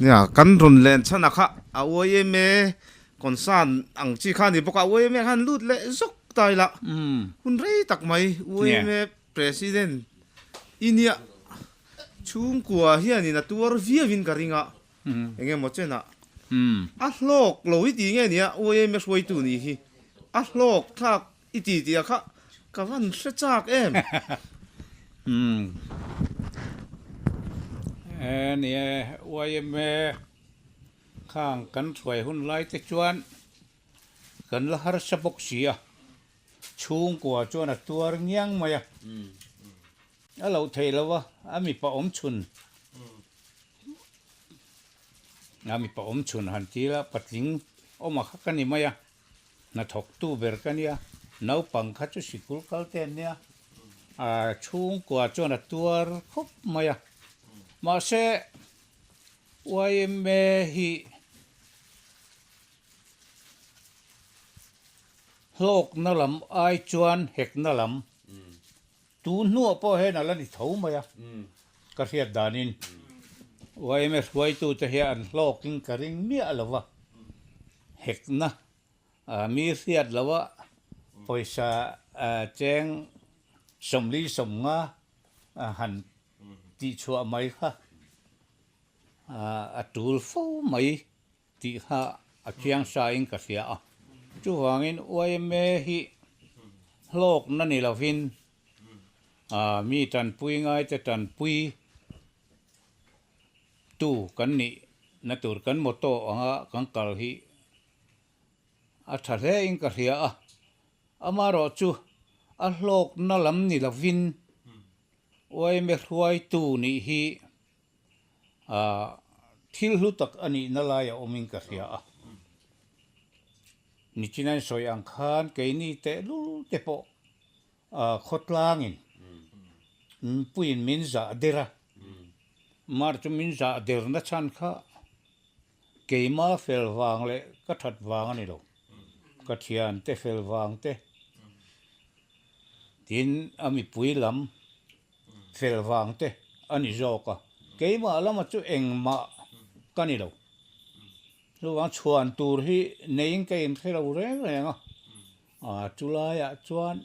Nia kan rawn len chhan a kha a uai em e concern ang chi kha a ni bawk a, uai em e khan lut leh zawk ta ila hun rei tak mai uai em e president i nia chhungkua hianin a tuar viau in ka ring a eng emaw chenah a hlawk lo i tih nge nia uai em e hruaitu nih hi a hlawk thlak I ti tih a kha ka van hre chak em? Umm. E nia YMA khang kan hruai hun lai te chuan kan la harsa bawk si a, chhungkua chuan a tuar ngiang mai a, a loh theih lo a, a mipa awm chhun, a mipa awm chhun han ti ila patling awm a kha ka ni mai a. Hnathawktu ber ka nia, naupang kha chu sikul kal te an nia, a chhungkua chuan a tuar khawp mai a. Mahse, yma hi hlawkna lam ai chuan hekna lam tun hnuah pawh hian a la ni tho mai a, ka hriat danin yma hruaitute hian an hlawkin ka ring miah lo va. Hekna mi hriat loa pawisa cheng 40 50 han tihchhuah mai kha a tul fo mai tih kha a chiang sain ka hria a. Chuvangin yma hi hlawkna ni lovin mi tanpui ngaite tanpui Tu kan nih na tur kan motto anga kan kal hi a tha hle in ka hria a, amaherawh chu a hlawkna lam ni lovin yma hruaitu nih hi thil hlu tak a nihna lai a awmin ka hria a. Nichina in sawi ang khan keini tehlul te pawh Khawtlangin mipuiin min zah der a, mar chu min zah derna chhan kha keima fel vang leh ka that vang a ni lo, ka thiante fel vang te, tin a mipui lam fel vang te a ni zawk a, keimah lama chu engmah ka ni lo. Chuvang chhuan tur hi neiin ka inhre lo reng reng a. A chulaiah chuan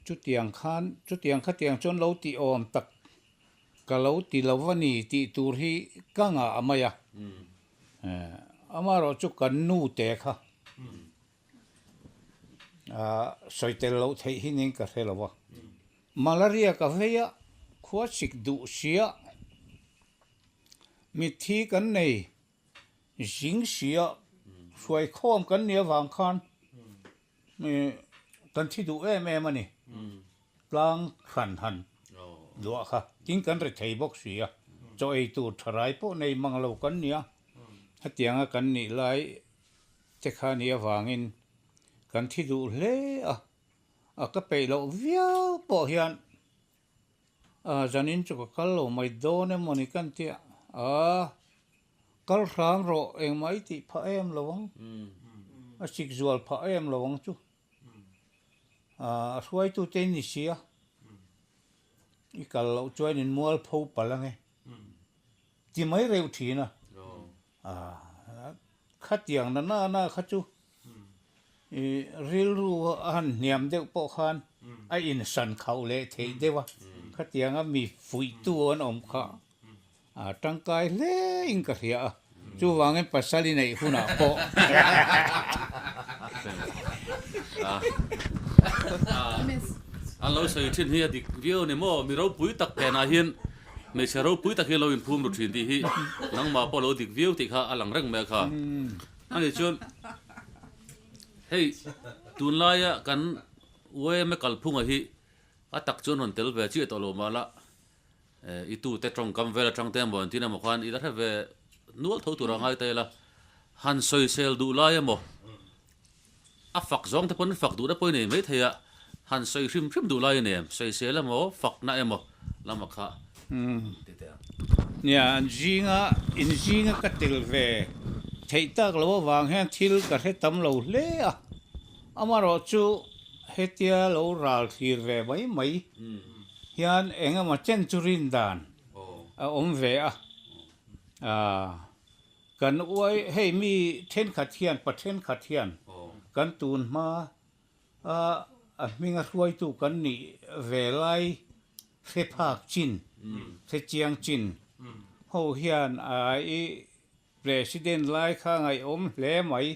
chutiang khan chutiang khatiang chuan lo tih awm tak ka lo ti lo va ni tih tur hi ka ngah mai a. Amaherawh chu kan nu te kha sawi tel loh theih hi ning ka hre lo va. Malaria ka vei a, khua sik duh sia mitthi kan nei. Zing sia hruai khawm kan nih avang khan kan thi duh em em a ni. Tlang hran han luah kha tin kan ri thei bawk si a, chaw ei tur tha rai pawh nei mang lo kan ni a, hetianga kan nih lai te kha nih avangin kan thi duh hle a, a ka peih loh viau pawh hian Zanin chu ka kal lo mai dawn emaw ni kan tia a, kal hram rawh engmah i tih phah em lo ang, a sik zual phah em lo ang chu, a hruaitute in ni sia, i kal loh chuan in mual pho palh ange ti mai reuh thin a, khatiang na na na kha chu I rilru a han hniam deuh pawh khan a insan khauh leh theih deuh a, khatianga mi fuihtu an awm kha a tangkai hle in ka hria a, chuvangin pasal i neih hunah pawh An lo sawi thin hi a dik viau a ni maw? Mi ropui tak penah hian hmeichhe ropui tak hi a lo inphum ru thin tih hi nangmah pawh a lo dik viau tih kha a lang reng mai a kha. Ani chuan hei tunlaia kan yma kalphunga hi a tak chuan rawn tel ve chiah tawh lo mah la, i tute tawngkam vel atang te emaw engtin emaw khan i la hre ve nual tho tur a ngai ta ila, han sawisel duh lai emaw a fak zawng te pawn fak duhna pawh i nei mai thei a, han sawi hrim hrim duh lai a nei em? Sawisel emaw fakna emaw lama kha ti teh ang. Nia, an zinga in zinga ka tel ve theih tak lo avang hian thil ka hre tam lo hle a, amaherawh chu hetia lo ral thlir ve mai mai hian eng emaw chen chu rin dan. A awm ve a. Kan uai hei mi thenkhat hian pa thenkhat hian kan tun hma a a hminga hruaitu kan nih ve lai hre phak chin, hre chiang chin ho hian i President lai kha ngaihawm hle mai.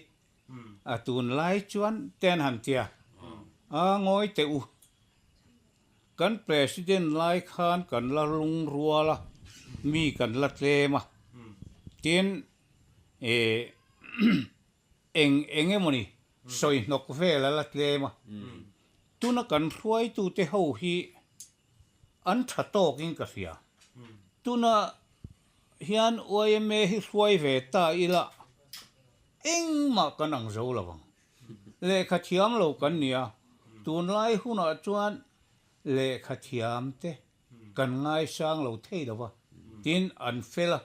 A tun lai chuan te an han tia. A ngawi teh u. Kan President lai khan kan la lungrual a, mi kan la tlem a. Tin, ih eng eng emawni sawi hnawk vel a la tlem a. Tuna kan hruaitute ho hi an tha tawkin ka hria. Tuna hian yma hi hruai ve ta ila engmah kan ang zo lo ang. Lehkha thiam lo kan ni a, tunlai hunah chuan lehkha thiam te kan ngaisang lo thei lo va, tin an fel a,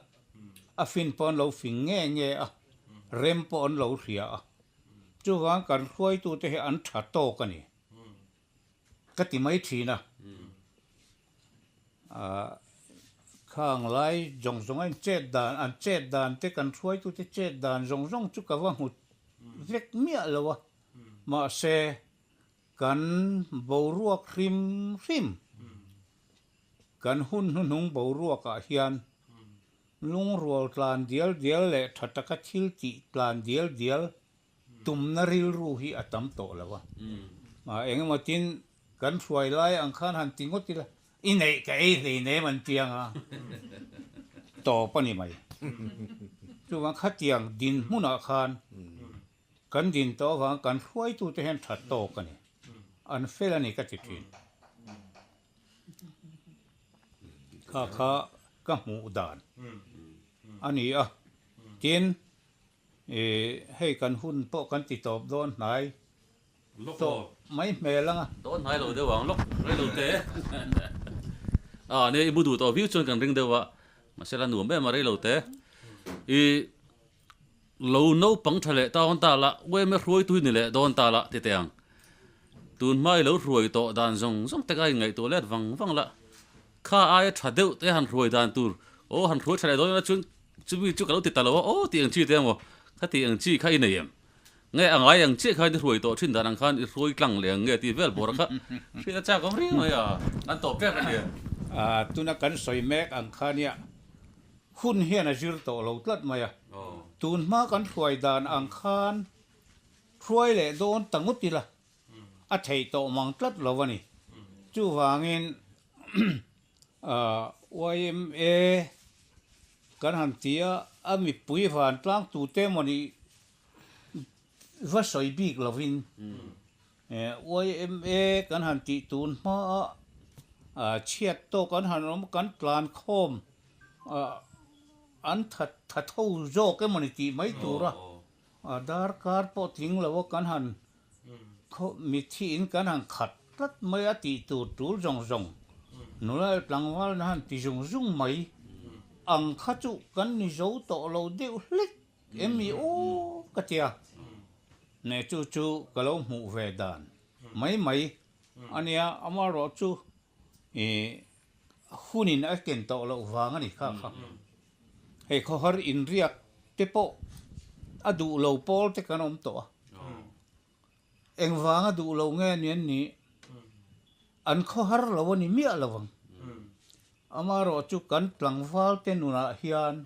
a fin pawh an lo fing nge nge a, rem pawh an lo hria a, chuvang kan hruaitute hi an tha tawk a ni. Ka ti mai thin a, khang lai zawng zawng a in chet dan, an chet dan te kan hruaitute chet dan zawng zawng chu ka va hmu vek miah lo a, mahse kan boruak hrim hrim, kan hun hnuhnung boruakah hian lungrual tlan dial dial leh tha taka thil tih tlan dial dial Tumna rilru hi a tam tawh lo a. Engemaw tin kan hruai lai ang khan han ti ngawt ila, i neih ka ei hlei nem an tiang a, tawp a ni mai. Chuvang khatiang dinhmunah khan kan din tawh avang kan hruaitute hian tha tawk a ni, an fel a ni ka ti thin. Kha kha ka hmuh dan a ni a, tin Ih, hei kan hun pawh kan ti tawp dawn hnai tawh mai hmel ang a. Dawn hnai lo deuh ang lawk rei lo te. A nia i mu duh tawh viau chuan kan ring deuh a, mahse la nuam em a rei lo te. Ih, lo naupang tha leh tawn ta la, uaime hruaitu hi ni leh dawn ta la ti teh ang. Tun hma i lo hruai tawh dan zawng zawng te kha inngaihtuah let vang vang la, kha aia tha deuh te han hruai dan tur, aw han hruai tha leh dawn ila chuan Chumi chu ka lo ti ta lo a, aw tih ang chi te emaw, kha tih ang chi kha i nei em? Nge a ngai ang chiah khan i hruai tawh thin dan ang khan i hruai tlang leh ang nge tih vel bawr kha hriat a chak awm riau mai a, an tawp ṭep a nia. Tuna kan sawi mek ang kha nia, hun hian a zir tawh lo tlat mai a, tun hma kan hruai dan ang khan hruai leh dawn ta ngawt ila, a theih tawh mang tlat lo a ni. Chuvangin yma kan han ti a, a mipui vantlang tute emawni va sawi bik lovin yma kan han tih tun hmaa chhiat tawk an han awm kan tlan khawm an tha tho zawk emawni tih mai tura darkar pawh tling lo a kan han Khaw mithiin kan han khat tlat mai a tih tur tul zawng zawng, nula leh tlangval na han ti zung zung mai ang kha chu kan ni zo tawh lo deuh hlek em mi aw ka ti a, ne chu chu ka lo hmuh ve dan mai mai a nia, amaherawh chu ih hunin a ken tawh loh vang a ni kha kha. Hei khawhar inriak te pawh a duh lo pawl te kan awm tawh a. Engvanga duh lo nge ni an nih? An khawhar lo a ni miah lo ang. Amaherawh chu kan tlangval te nunah hian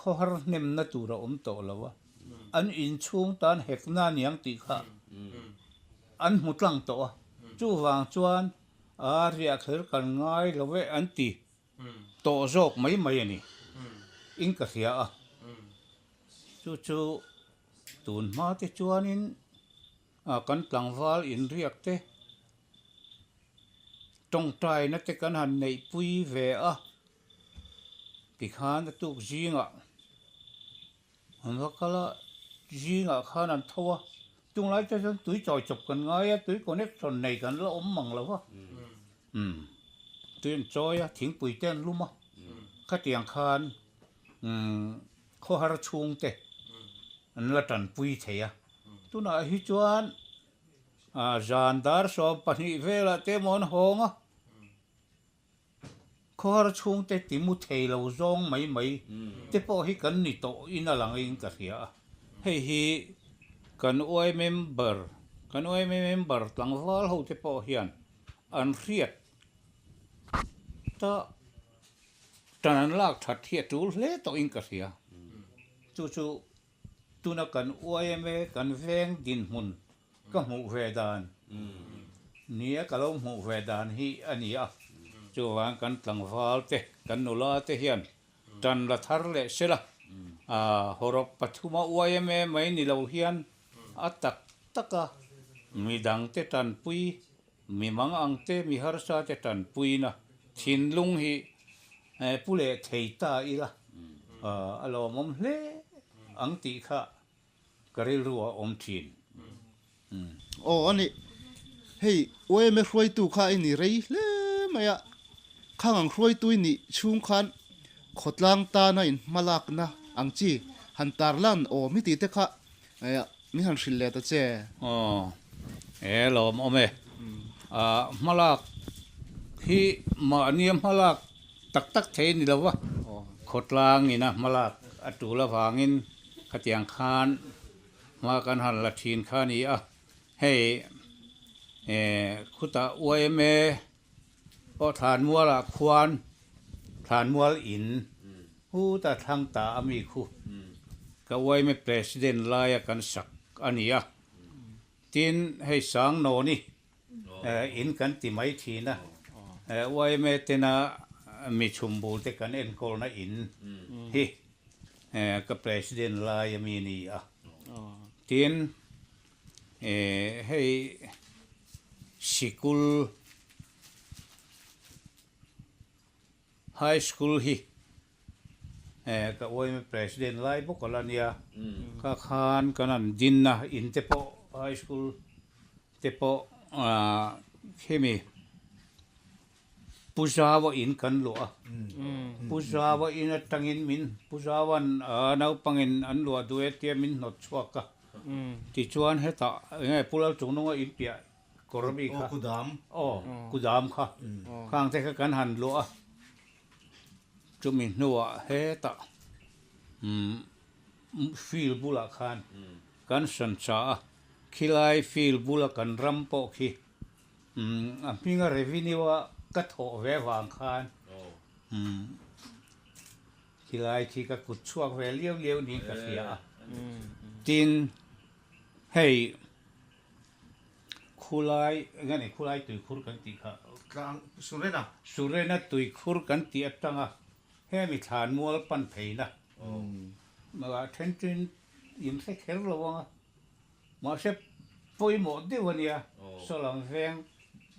khawhar hnemna tur a awm tawh lo a. An inchhung tan hekna a niang tih kha an hmu tlang tawh a. Chuvang chuan A riah kher kan ngai lo e an ti tawh zawk mai mai a ni. In ka hria a, chu chu tun hma te chuanin kan tlangval inriak te tawngtaina te kan han neihpui ve a, tikhan a tuk zingah An va kal a, zingah khan an tho a, tunglai te chuan tui chawi chawp kan ngai a, tui connection nei kan la awm mang lo va, umm tui an chawi a, thingpui te an lum a, khatiang khan umm khawhar chhung te an la tanpui thei a, tunah hi chuan ah zan dar 12 velah te emaw an hawng a. Khawhar chhungte ti mu thei lo zawng mai mai te pawh hi kan ni tawh in a lang in ka hria a. Hei hi kan yma member, kan yma member tlangval ho te pawh hian an hriat ta tan an lak that hi a tul hle tawh in ka hria. Chu chu tuna kan yma kan veng dinhmun Ka hmuh ve dan nia ka lo hmuh ve dan hi a ni a, chuvang kan tlangval te, kan nula te hian tan la thar leh sela, hawrawp pathuma yma mai ni lo hian a tak taka midang te tanpui, mi mang ang te, mi harsa te tanpuina thinlung hi pu leh thei ta ila a lawmawm hle ang tih kha Ka rilru a awm thin. Aw a ni. Hei YMA hruaitu kha i ni rei hle mai a, khang ang hruaitu i nih chhung khan khawtlang tana in hmalakna ang chi han tarlan awm hi tih te kha min han hrilh leh ta che. Aw e lawm awm e. Hmalak hi mahnia hmalak tak tak thei a ni lo va, khawtlang ina hmalak a tul avangin Khatiang khan hma kan han la thin kha a ni a, hei khutah yma pawh Thlanmualah khuan Thlanmual in huta thlang ta a mi khu ka yma President laia kan sak a ni a, tin hei Sangnawni In kan ti mai thin a, yma tena mi chhum bul te kan enkawlna in hi ka president lai a mi ni a. Tin, hei sikul High School hi ka yma President lai bawk a la nia, kha khan kan han din a, in te pawh High School te pawh khimi Pu Zaua in kan luah a, Pu Zaua in atangin min Pu Zaua'n naupangin an luah duh e tia min hnawt chhuak a, tichuan hetah enge Pu Lalchungnunga in piah Kawr mi kha. Kudam. Aw, kudam kha. Khang te kha kan han luah a. Chumi hnuah hetah field bulah khan kan sawn cha a. Khilai field bula kan ram pawh khi a hminga revenue a ka thawh ve vang khan khilai khi ka kut chhuak ve liau liau niin ka hria a. Tin, hei. Khulai, eng a ni, khulai tuikhur kan tih kha. Tlang, Surena. Surena tuikhur kan tih atanga hemi thlanmual pan pheina ah then chuin in hre kher lo ang a, mahse pawimawh deuh a nia, Sawlam veng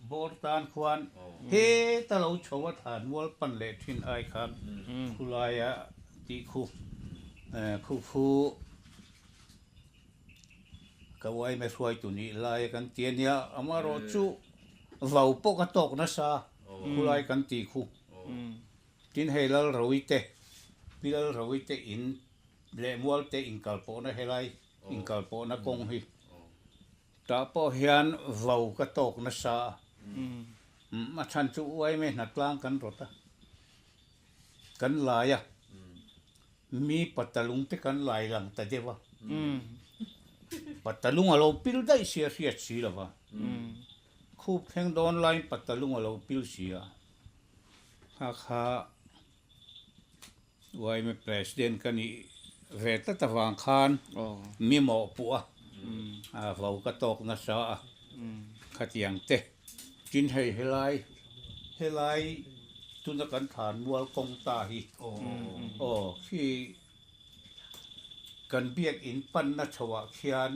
bawr tan khuan heta lo chho a thlanmual pan leh thin ai khan khulaia tih khu, khu khu. Ka uaime hruaitu nih lai kan ti a nia, amaherawh chu vau pawh ka tawk nasa khulai kan tih khu. Tin hei Lalrawite, Pi Lalrawite in leh Mualte inkalpawhna helai inkalpawhna kawng hi tah pawh hian vau ka tawk nasa a, a chhan chu uaime hnatlang kan rawt a, kan lai a. Mi patalung te kan lai lang ta deuh a, patalung a lo pil daih si a hriat si lo va, khup thleng dawn laiin patalung a lo pil si a, kha kha yma President ka nih ve tlat avang khan mi mawhpuh a, vo ka tawk nasa a, khatiang te. Tin hei helai helai tuna kan thlan mual kawng ta hi aw khi kan biak in panna chho ah khian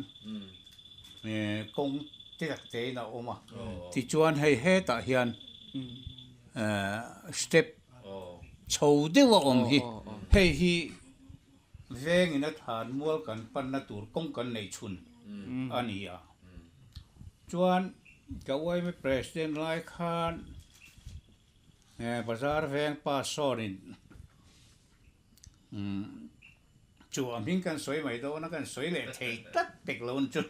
kawng te tak te in a awm a tichuan hei hetah hian step chho deuh a awm hi hei hi vengin a thlan mual kan panna tur kawng kan neih chhun a ni a. Chuan ka yma President lai khan bazar veng pa sawnin chu a hming kan sawi mai dawn a kan sawi leh thei tlat pek lo chu.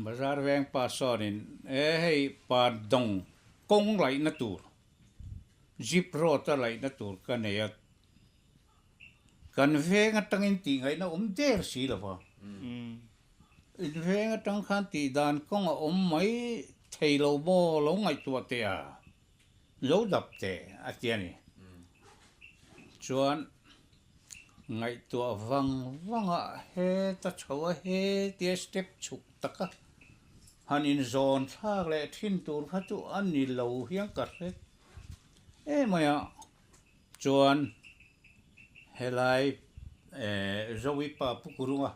Bazar veng pa sawnin e hei pa dawng kawng laihna tur. Jeep road a laihna tur ka nei a, kan veng atangin tih ngaihna awm der si lo va. In veng atang khan tih dan kawng a awm mai thei lo maw lo ngaihtuah teh a, lo dap teh a ti a ni. Chuan ngaihtuah vang vanga heta chho a hetia step chhuk taka han inzawn thlak leh thin tur kha chu a ni lo hian ka hre em mai a. Chuan helai Zoe pa Pu Kurunga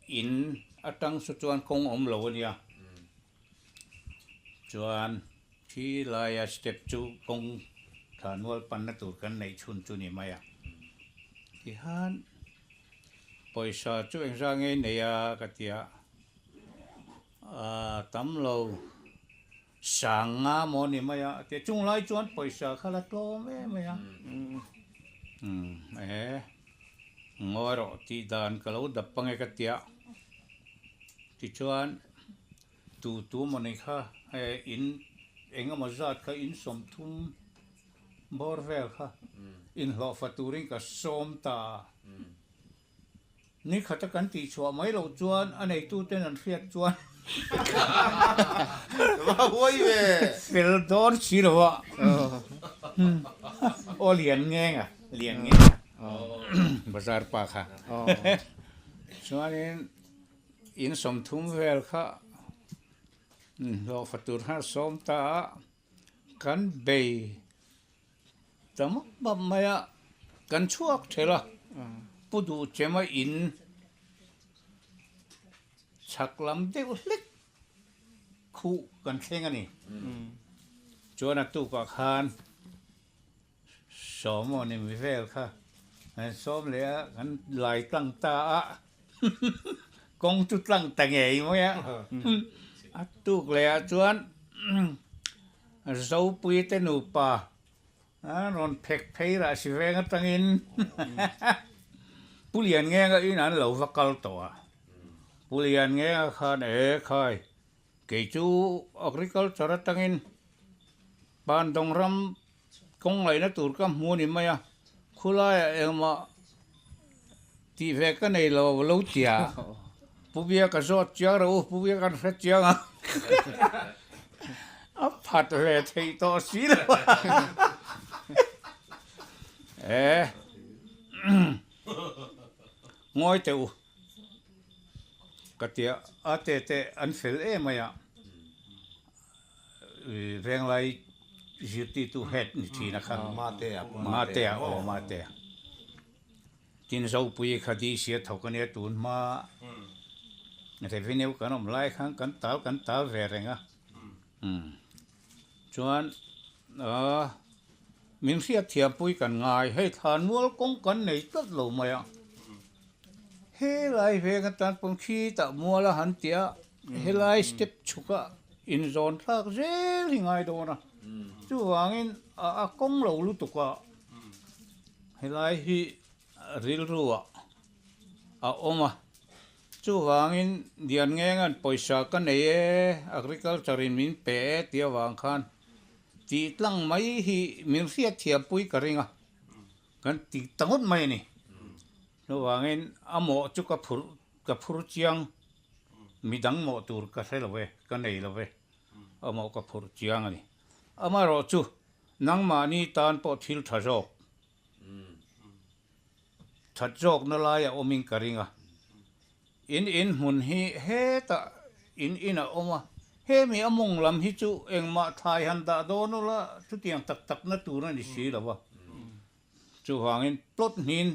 in atang saw chuan kawng awm lo a nia. Chuan khi laia step chu kawng thlanmual panna tur kan neih chhun chu ni mai a. Tihian pawisa chu engzah nge nei a ka ti a, tam lo sang nga maw ni mai a a ti a, chung lai chuan pawisa kha la tlawm em mai a. E ngawi rawh tih dan ka lo dap ange ka ti a, tichuan. Tu tu maw ni kha hei in eng emaw zat kha in 30 bawr vel kha inhlawhfa turin ka sawm ta a. Ni khata kan tih chhuah mai loh chuan a neitu ten an hriat chuan fel dawn si lo a. Aw lian ngeng a, lian ngeng a bazar pa kha. Chuanin. In 30 vel kha hlawhfa tur khan a sawm ta a, kan bei ta map map mai a, kan chhuak thelh a, Pu Duhchema in chhak lam deuh hlek khuh kan thleng a ni. Chuan a tukah khan Sawm aw ni mi vel kha kan sawm leh a, kan lai tlang ta a, kawng chu tlang ta ngei mai a, a tuk leh ah chuan Zopui te nupa an rawn phek phei rah si veng atangin Pu Lianngenga in an lo va kal tawh a, Pu Lianngenga khan e khai kei chu agriculture atangin Bandawng ram kawng ngaihna tur ka hmu a ni mai a, khulaiah engmah tih ve ka nei lo lo tia Pu Bia ka zawt chiang rawh u, Pu Bia kan hre chiang a, a phat ve theih tawh si lo a, e ngawi teh u ka tia a te te an fel em mai a. Venglai zirtirtu head ni thin a kha. Matea pawh. Matea aw Matea. Tin Zopui kha DC a thawk a nia tun hma revenue kan awm lai khan kan tal kan tal ve reng a. Chuan min hriat thiampui kan ngai hei thlanmual kawng kan nei tlat lo mai a. Helai veng atan pawn khitah mual a han ti a. Helai step chhuka inzawn thlak zel hi ngai dawn a, chuvangin a kawng lo lutuk a, helai hi rilruah a awm a, chuvangin Lianngenga'n pawisa ka nei e, agriculture in min pe e tih avang khan tih tlang mai hi min hriatthiampui ka ring a, kan ti ta ngawt mai a ni. Chuvangin a mawh chu ka phurh ka phur chiang. Midang mawh tur ka hre lo e, ka nei lo e, a mawh ka phurh chiang a ni. Amaherawh chu nangmahni tan pawh thil tha zawk, that zawkna laia awmin ka ring a. In in hmun hi hetah in in a awm a, hemi a mawng lam hi chu engmah thlai han dah dawn ula chutiang tak takna tur a ni si lo a. Chuvangin plot hnin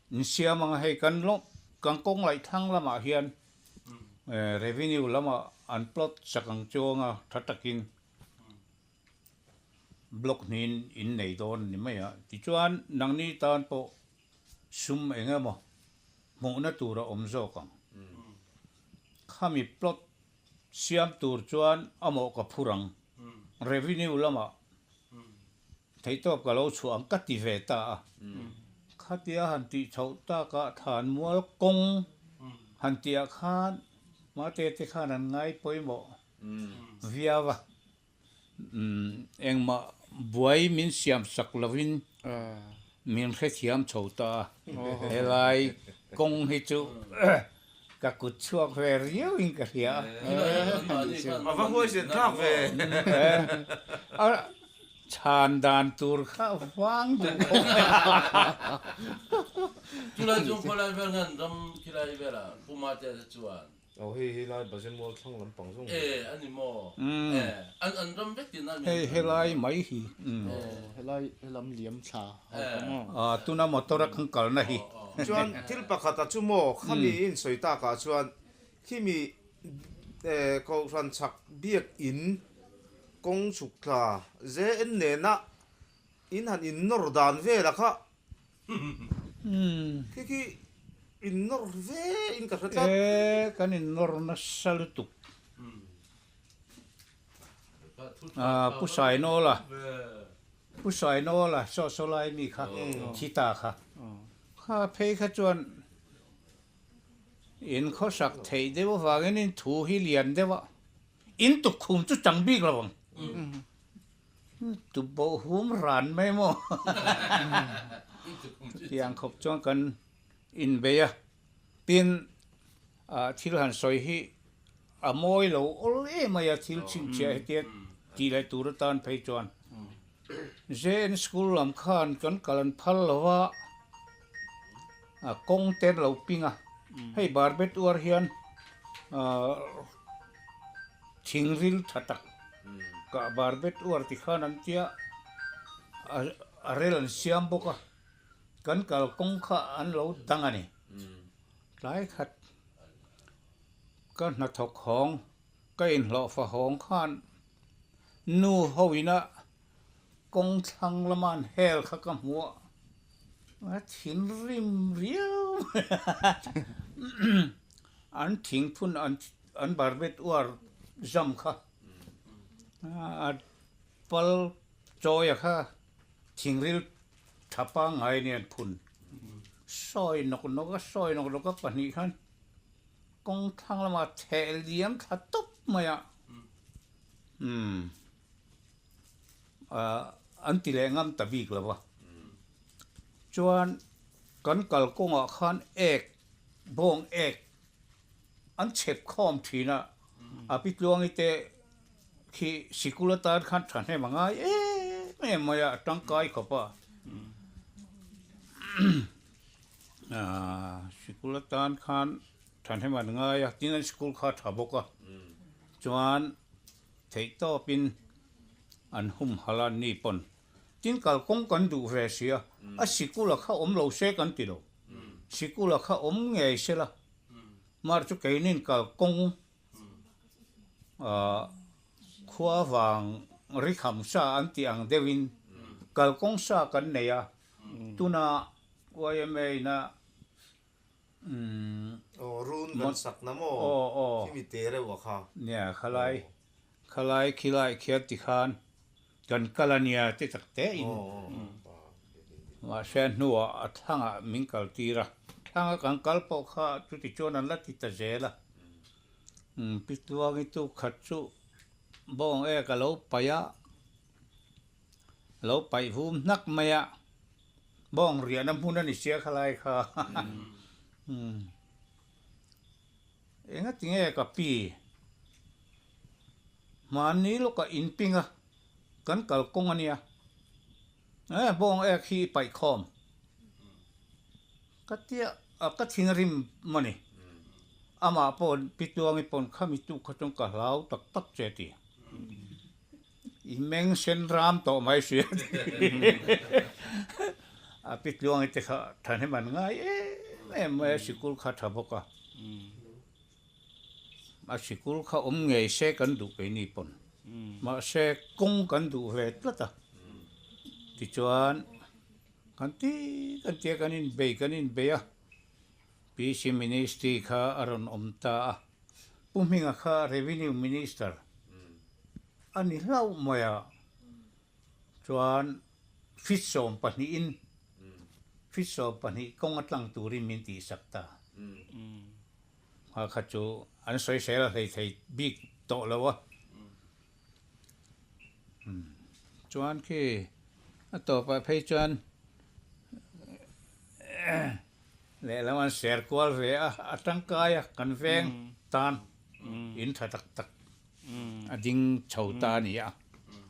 In siam ang a, hei kan lawm kan kawng laih thlang lamah hian revenue lamah an plot sak ang chuang a, tha takin block hnihin in nei dawn a ni mai a. Tichuan nangni tan pawh sum eng emaw hmuhna tur a awm zawk ang. Khami plot siam tur chuan a mawh ka phur ang, revenue lamah Theihtawp ka lo chhuah ang ka ti ve ta a. Khatia han tih chhoh takah Thlanmual kawng han tihah khan Mate te khan an ngai pawimawh viau a. Engmah buai min siam sak lovin min hrethiam chho ta a, helai kawng hi chu ka kut chhuak ve riau in ka hria a. A va huaisen thlak ve. A chhan dan tur kha vang duh khawp mai a. Chulai chung khawlai vel khan ram khilai velah Puma te chuan Aw hei hi lai Bazen mual thlang lampang zawng hi. E a ni maw? E an an ram vek tihna a ni. Hei helai mai hi. Aw helai helam liam thla ho ka maw. A tuna motor a kan kalna hi. Chuan thil pakhat a chu maw khami in sawi takah chuan khimi Kohhran chhak biakin kawng chhuk thla JN nena in han innawr dan vela kha Khi khi innawr ve in ka hre tlat. E, kan innawr nasa lutuk. Pu Sainawla, Pu Sainawla saw saw lai mi kha, thi ta kha. Kha phei kha chuan in khawsak theih deuh avangin in thu hi lian deuh a, in tukkhum chu chang bik lo ang. Tuboh hum ran mai maw? Chutiang khawp chuan kan inbei a, tin thil han sawi hi a mawi lo awl em mai a, thil chhinchhiah hetia tih leh tur atan phei chuan JN School lam khan kan kal an phal lo va, kawng te an lo ping a, hei barbet uar hian Thingril tha tak kah bar bet uar ti khan an tia a rel an siam bawk a, kan kalkawng kha an lo dang a ni. Tlai khat ka hnathawk hawng, ka inhlawhfa hawng khan nu ho ina kawng thlang lama an hel kha ka hmu a, a thinrim riau mai a, an thingphun an An barbet uar zam kha a pal chawia kha thingril tha pangngai nen phun sawi nawk nawk a, sawi nawk nawk a pahnih khan kawng thlang lamah theh liam thla tawp mai a, umm an ti leh ngam ta bik lo va. Chuan kan kalkawngah khan ek, bawng ek An chhep khawm thin a, a pi tluangi te khi sikul atan khan thahnem a ngai em em mai a, a tangkai khawp a. Sikul atan khan thahnem an ngai a, tin an sikul kha a tha bawk a, chuan theihtawpin an humhalh a ni pawn. Tin kalkawng kan duh ve si a, a sikula kha awm lo se kan ti lo, sikula kha awm ngei se la, Mar chu keinin kalkawng khua vang rikham sa an tih ang deuhin kalkawng sa kan nei a, tuna yma ina Aw run kan sak na maw khimi te reuh a kha. Nia khalai khalai khilai khian tikhan kan kal a nia ti tak te in mahse hnuah a thlangah min kal tir a, thlanga kan kal pawh kha chuti chuan an la ti ta zel a, pi Tluangi tu khat chu bawng ek a lo paih a, lo paih vum hnak mai a, bawng riahna hmun a ni sia khalai kha Engatinge ka pi? Hmanni lawkah in ping a, kan kal kawng a nia. Eh, bawng ek hi i paih khawm. Ka tia, ka thin a rim a ni. Amah pawh Pi Tluangi pawn khami tuk kha chuan ka hlau tak tak che a ti. I meng sen ram tawh mai si a ti. A Pi Tluangi te kha thahnem an ngai em em mai a, sikul kha tha bawk a. A sikul kha awm ngei se kan duh keini pawn. Mahse kawng kan duh ve tlat a. Tichuan kan ti kan tia kan inbei kan inbei a. PC Ministry kha a rawn awm ta a. Pu Hminga kha Revenue Minister a ni hlauh mai a. Chuan feet 12 in feet 12 kawng a tlang turin min tihsak ta. Kha kha chu an sawisel a hlei thei bik tawh lo a. Chuan khi a tawpah phei chuan lehlam an ser kual ve a, a tangkai a kan veng tan in tha tak tak a ding chho ta a ni a,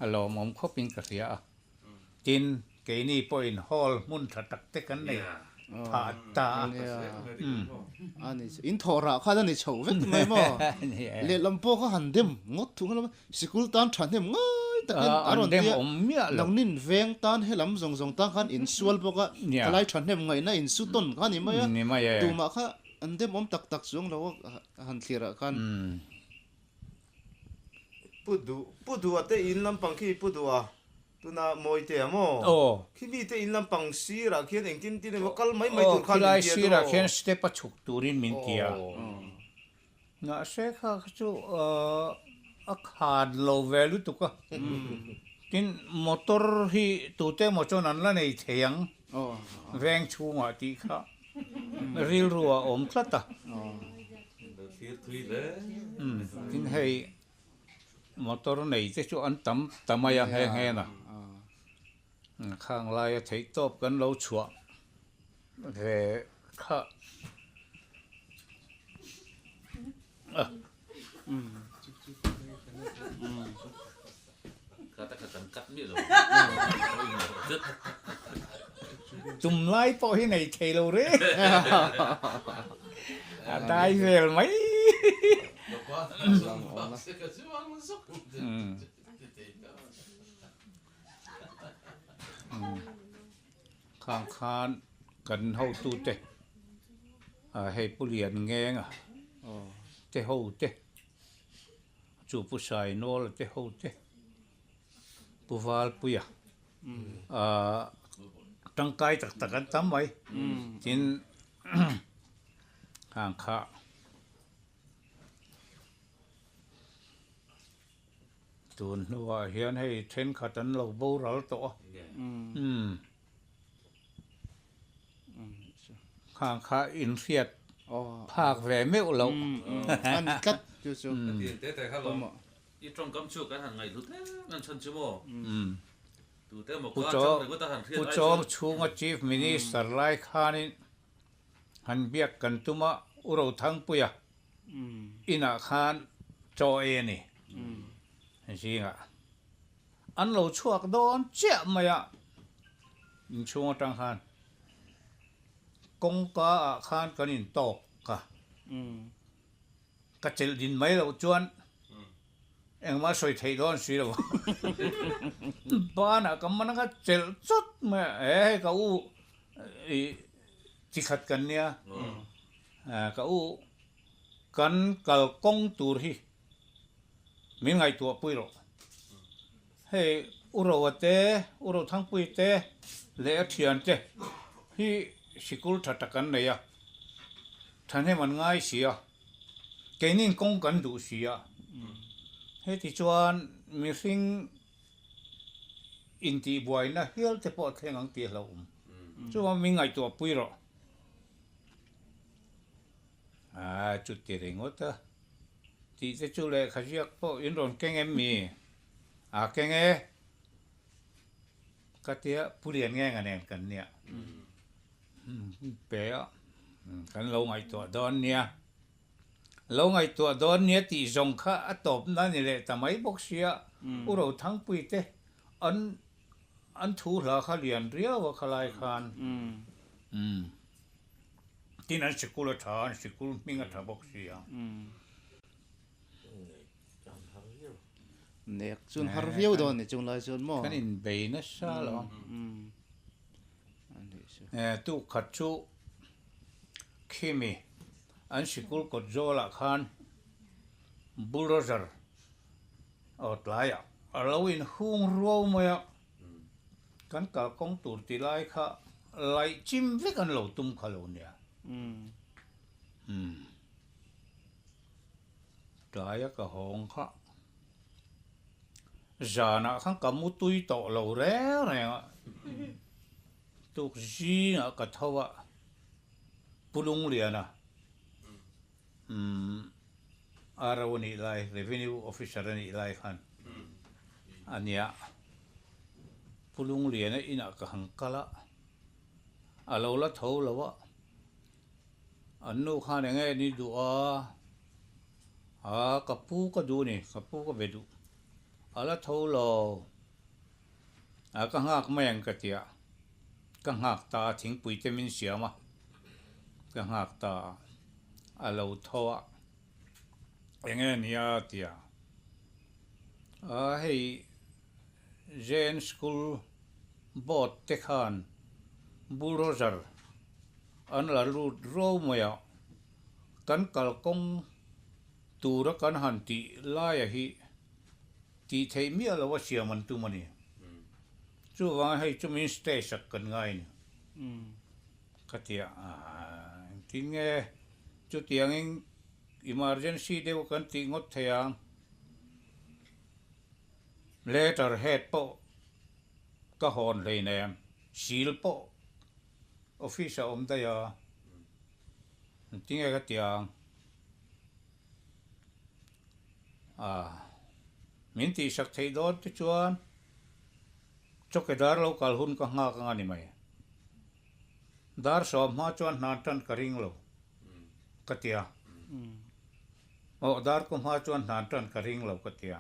a lawmawm khawpin ka hria a. Tin, keini pawhin hall hmun tha tak te kan nei phah ta a. A ni chu, in thawh rah khan a ni chho vek mai maw? Lehlam pawh kha han dem ngawt thung hlawm a, sikul tan thahnem ngai takin a rawn ti a, nangnin veng tan helam zawng zawng tan khan in sual bawk a, thalai thahnem ngaihna in su tawn kha a ni mai a, tumah kha an dem awm tak tak chuang lo a han thlir ah khan. Pu duh, Pu duh a te in lampang khi Pu duh a, tuna Mawitea maw? Aw. Khi mi te in lampang sirah khian engtin tin emaw kal mai mai tur khan min ti a Aw, khilai sirah khian step a chhuk turin min ti a. Mahse kha kha chu a khan lo ve lutuk a. Tin, motor hi tute emaw chuan an la nei thei ang veng chhungah tih kha. Rilru a awm tlat a. Tin hei motor nei te chu an tam ta mai a nghe nghe na. Khang laia theih tawp kan lo chhuah ve kha. Tum lai pawh hi nei thei lo reng a dai vel mai. Khang khan kan hotute hei Pu Lian Ngenga te hote. Chu Pu Sainawla te ho te, Pu Valpuia tangkai tak tak an tam mai. Tin, hang kha tun hnuah hian hei thenkhat an lo boral tawh a. Khang kha inhriat phak ve meuh loh. A ni tlat chu chu. I tawngkam chu kan han ngaihhlut em em chhan chu maw? Tute emaw ka chang ringawt a han hriat ai chuan. Pu Chawng chhunga Chief Minister lai khanin han biak kan tum a, U Rothangpuia inah khan chaw ei a ni zingah. An lo chhuak dawn chiah mai a, inchhung atang khan kawngka ah khan kan intawk a, ka chelh din mai loh chuan engmah sawi theih dawn si lo banah ka man a ka chelh chawt mai a, he hei ka u ih chi khat kan nia, ka u kan kalkawng tur hi Min ngaihtuah pui rawh. Hei U Roa te, U Rothangpui te leh a thian te hi sikul tha tak an nei a, thahnem an ngai si a, keinin kawng kan duh si a. Heti chuan mihring intihbuaina hial te pawh a thleng ang tih a hlauhawm. Chuvang min ngaihtuah pui rawh. Aa chuti ringawt a. Tih te chu lehkha ziak pawh in rawn keng em mi? Aa keng e. Ka tia Pu Lian Ngenga nen kan nia. Pe a, kan lo ngaihtuah dawn nia. Lo ngaihtuah dawn nia tih zawng kha a tawpna ni leh ta mai bawk sia. U Rothangpui te an an thu hla kha lian riau a khalai khan. Tin an sikul a tha, an sikul hming a tha bawk si a. Nek chuan har viau dawn ni chung lai chuan maw? Kan inbei nasa lo. Tuk khat chu khimi an sikul kawt zawlah khan bulldozer aw tlaiah a lo inhung ruau mai a. Kan kalkawng tur ti lai kha laih chim vek an lo tum kha lo nia. Umm. Tlaia ka hawng kha zanah khan ka mu tui tawh lo reng reng a, tuk zingah ka tho a, Pu Lungliana umm RO a nih lai, Revenue Officer a nih lai khan a nia. Pu Lungliana inah ka han kal a, a lo la tho lo a, an nu khan eng nge ni duh a, aa ka pu ka duh a ni, ka pu ka be duh, a la tho lo, a ka nghak mai ang ka ti a, ka nghak ta a, thingpui te min siam a, ka nghak ta a, a lo tho a, eng nge ni a ti a, aa hei. Zen School Board te khan bulldozer an la lut ro mai a, kan kalkawng tura kan han tih laia hi tih theih miah lo a siam an tum a ni. Chuvangin hei chu min stay sak kan ngai a ni. Ka ti a, engtin nge chutiangin emergency deuh kan tih ngawt thei ang? Letter head pawh ka hawn hleinem, seal pawh office ah awm daih a, engtinge ka ti ang? Ah, min tihsak theih dawn te chuan chawkedar lo kal hun ka nghak ang a ni mai. Dar sawm hma chuan hnan tan ka ring lo ka ti a. Aw dar ku hma chuan hnan tan ka ring lo ka ti a.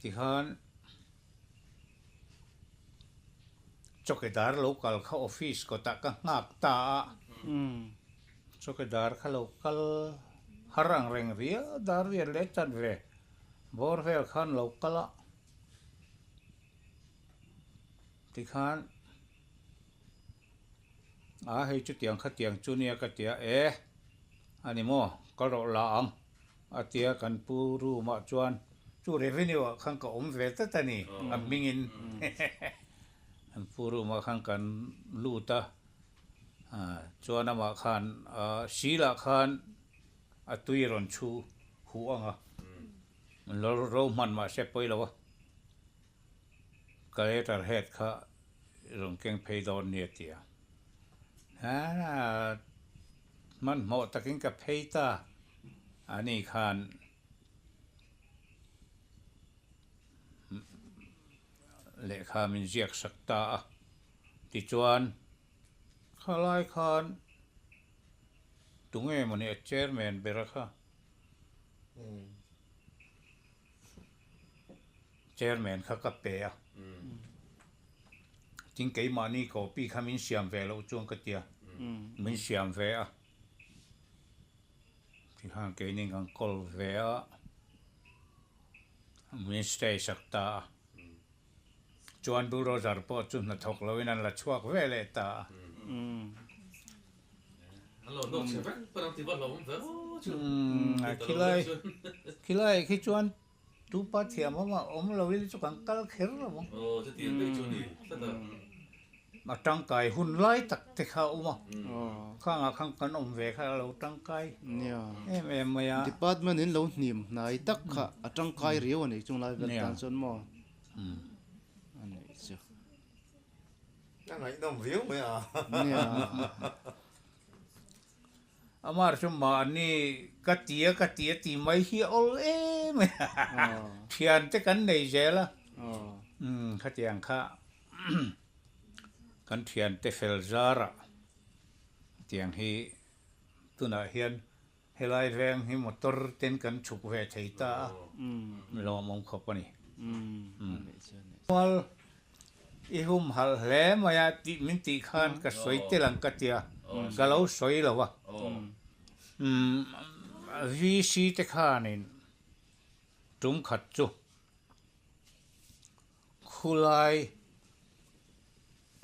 Tikhan chawkedar lo kal kha office kawtah ka nghak ta a. Chawkedar kha lo kal har ang reng riau dar riat leh chan ve bawr vel khan lo kal a. Tikhan a hei chutiang khatiang chu nia ka ti a, e a ni maw ka rawh la ang a ti a, kan pu room ah chuan chu revenue ah khan ka awm ve tlat a ni a hmingin kan pu room ah khan kan lut a, chuan amah khan sil ah khan a tui rawn chhu huh ang a, ro hman mahse pawi lo a. Ka letter head kha i rawn keng phei dawn nia ti a. Hmanhmawh takin ka phei ta a ni khan lehkha min ziak sak ta a. Tichuan khalai khan tunge mawni a chairman bera kha. Chairman kha ka pe a, tin keimahni copy kha min siam ve loh chuan ka tia, min siam ve a, tikhan keini kan call ve a, min stay sak ta a, chuan bulldozer pawh chu hnathawk loin an la chhuak ve leh ta a. Khilai khilai khi chuan tupa thiam awm a awm lo in chu kan kal kher lo ang. A tangkai hun lai tak te kha a awm a, khangah khan kan awm ve kha a lo tangkai em em mai a. Department in lo hnim hnai tak kha a tangkai riau a ni chung lai vel tan chuan maw a nih chu. A ngaihnawm viau mai a. Nia. Amar chu mahni ka ti a ka ti a ti mai hi a awl em mai a. Thian te kan nei zel a. Umm khatiang kha kan thian te fel zarah tiang hi tunah hian helai veng hi motor ten kan chhuk ve thei ta a, lawmawm khawp a ni. Mual i humhalh hle mai a tih min tih khan ka sawi tel ang ka tia, ka lo sawi lo a. VC te khanin tum khat chu khulai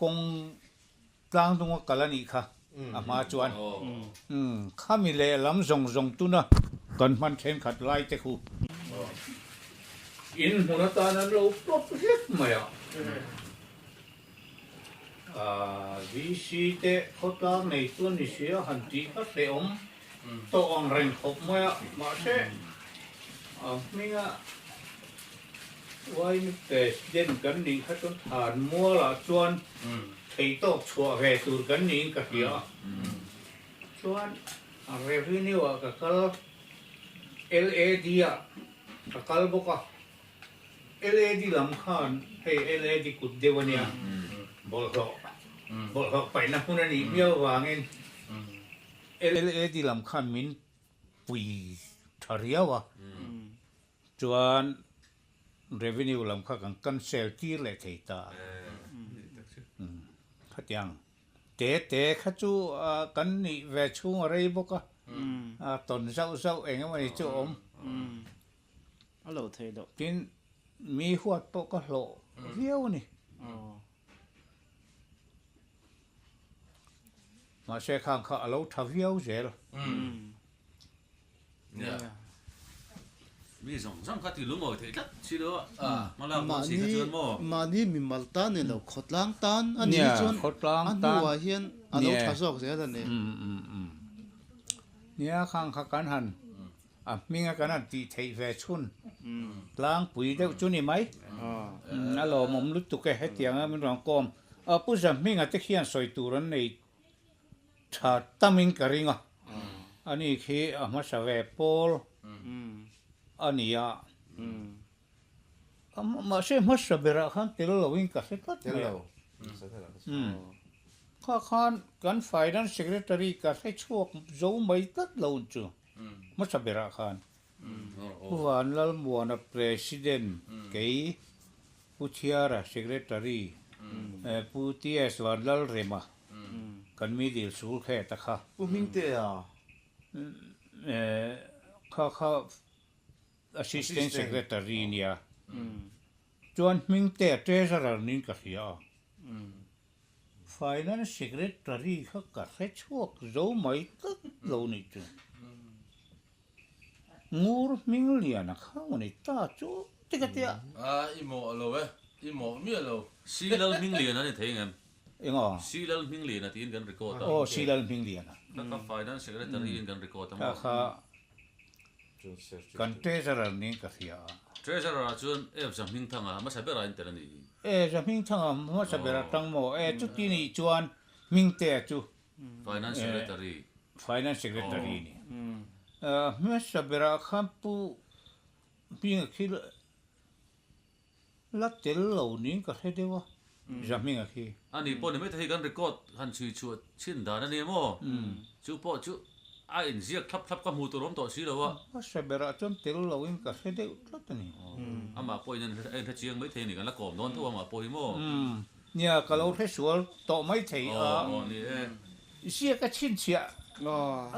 kawng Tlang dunga kal a nih kha a hma chuan khami lehlam zawng zawng tuna kan hman thenkhat lai te khu in hmun atan an lo plot hlek mai a, VC te khawtlang nei chu a ni si a han tih kha hrehawm tawh ang reng khawp mai a, mahse a hminga Wine President kan nih kha chuan Thanmualah chuan Theihtawk chhuah ve tur kan niin ka hria a, chuan Revenue ah ka kal, LAD ah ka kal bawk a, LAD lam khan. Hei LAD kut deuh a nia, bawlhhlawh bawlhhlawh paihna hmun a nih miau avangin LAD lam khan min pui tha riau a, chuan revenue lam kha kan cancel tir leh thei ta a. Khatiang te te kha chu kan nih ve chhung a rei bawk a, tawn zauh zauh eng emaw ni chu a awm. A lo thei loh. Tin, mi huat pawh ka hlawh viau a ni. Mahse khang kha a lo tha viau zel. Nia. Mi zawng zawng kha ti lungawi theih tlat si lo a. Hmalak dawn si kha chuan maw? Mahni mimal tan ni lo, khawtlang tan a nih chuan a hnuah hian a lo tha zawk zel a ni. Nia, khang kha kan han A hminga kan han tih theih ve chhun tlangpui deuh chu ni mai. A lawmawm lutuk e, hetianga min rawn kawm. Pu Zahminga te khian sawi tur an nei tha tamin ka ring a, ani khi a hmasa ve pawl a ni a. Mahse hmasa berah khan tel loin ka hre tlat mai a. Kha khan kan Finance Secretary ka hre chhuak zo mai tlat lo chu. Hmasa berah khan Pu Vanlalmuana President, kei Pu Thiara Secretary, Pu TS Vanlalrema kan mi dil sul khet a kha. Pu Hmingtea. Kha kha Assistant Secretary nia. Chuan Hmingtea Treasurer niin ka hria a. Finance Secretary kha ka hre chhuak zo mai tlat lo nih chu. Ngur hming lian a khang a ni ta chu ti ka tia. A i mawh lo e, i mawh miah lo. Si Lal hming lian a ni thei ngem? Enga? Si Lal hming lian a tiin kan record a. Aw, Si Lal hming lian a. Kha kha Finance Secretary in kan record a maw? Kha kha Kan Treasurer niin ka hria a. Treasurer ah chuan F Zahmingthanga hmasa berah in tel a nih hi. E Zahmingthanga hmasa berah tang maw? E chuti nih chuan Hmingtea chu Finance Secretary. Finance Secretary a ni. Hmasa berah khan Pu Hminga khi la tel lo niin ka hre deuh a, Zahminga khi. A nih pawh ni mai thei kan record han chhui chhuah chhin dan a ni maw? Chu pawh chu a inziak thlap thlap ka hmu tur awm tawh si lo a. Hmasa berah chuan tel loin ka hre deuh tlat a ni. Amah pawhin a inhre chiang mai thei a ni, kan la kawm dawn tho amah pawh hi maw? Nia, ka lo hre sual tawh mai thei a. Aw, ni e. Ziak a chhinchhiah a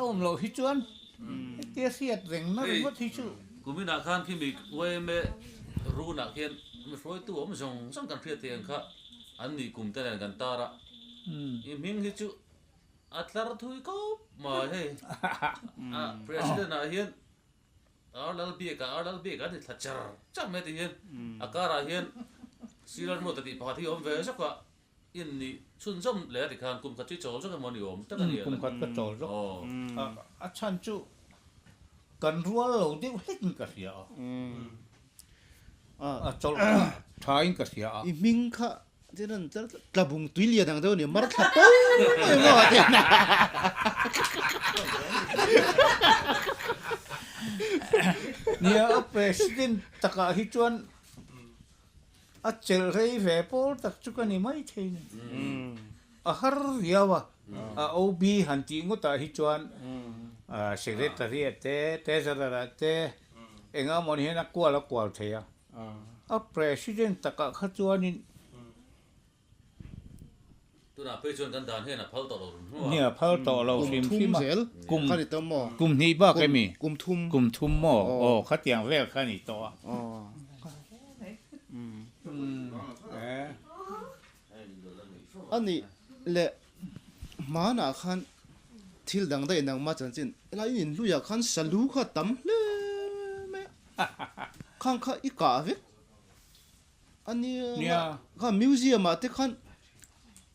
awm loh hi chuan hetia hriat reng na ringawt hi chu. Kuminah khan khi mi yma runah khian mi hruaitu awm zawng zawng kan hriat theih ang kha an nih kum te nen kan tar a, i hming hi chu a tlar thui khawp mai hei. A president ah hian Ar lal biak ah ar lal biak ah ti thla char char mai ti hian a karah hian Silar Ruata tih pakhat hi a awm ve zawk a. In nih chhunzawm leh a ti khan kum khat chu i chawl zawk emaw ni awm tak a ni a. Kum khat ka chawl zawk. A chhan chu kan rual lo deuh hlek in ka hria a. A chawlh kha tha in ka hria a. I hming kha tin an tlabung tui lian ang deuh a ni, mar thla po mai maw a ti a. Nia, a president takah hi chuan A chelh rei ve pawl tak chu ka ni mai thei ni. A har riau a, a OB han tih ngawtah hi chuan Secretary a te, Treasurer a te, eng emaw ni hian a kual a kual thei a. A President takah kha chuanin. Tunah phei chuan kan dan hian a phal tawh lo hrim hrim a. Nia, phal tawh lo hrim hrim a. Kum kum hnih bak emi? Kum thum. Kum thum maw? Aw, khatiang vel kha a ni tawh a. A nih leh hmanah khan thil dang daih nangmah chanchin helai in inhluiah khan salu kha tam hle mai a, khang kha i kah vek. A nia, kha museum ah te khan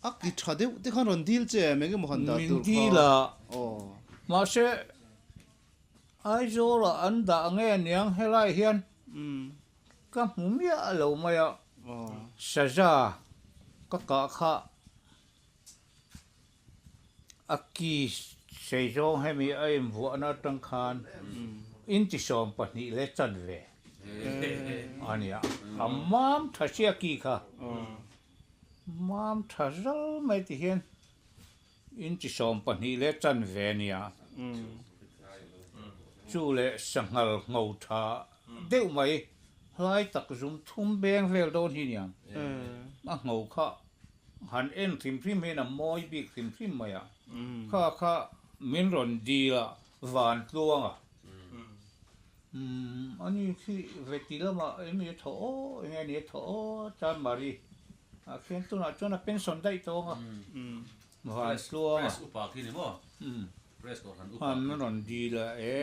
a ki tha deuh te khan rawn dil che em engemaw han dah tur kha. Min dil a, mahse Aizawl ah an dah nge niang helai hian ka hmu miah lo mai a, saza ka kah kha a ki sei zawng hemi a invuahna atang khan intisawm pahnih leh chanve. Ania a mam tha sia ki kha mam tha zal mai ti hian inchi 12 leh chanve ania chu leh sanghal ngho tha deuh mai hlai tak zum thum beng vel dawn hi aniang a ngho kha han en hrim hrim hian a mawi bik hrim hrim mai a kha kha min rawn dil a van tluang a umm ani khi veti lamah eng nge thaw aw eng nge ni a thaw aw chuan Mari ah khian tunah chuan a pension daih tawng a van tluang a Press upa khi ni maw Press kohhran upa han min rawn dil a e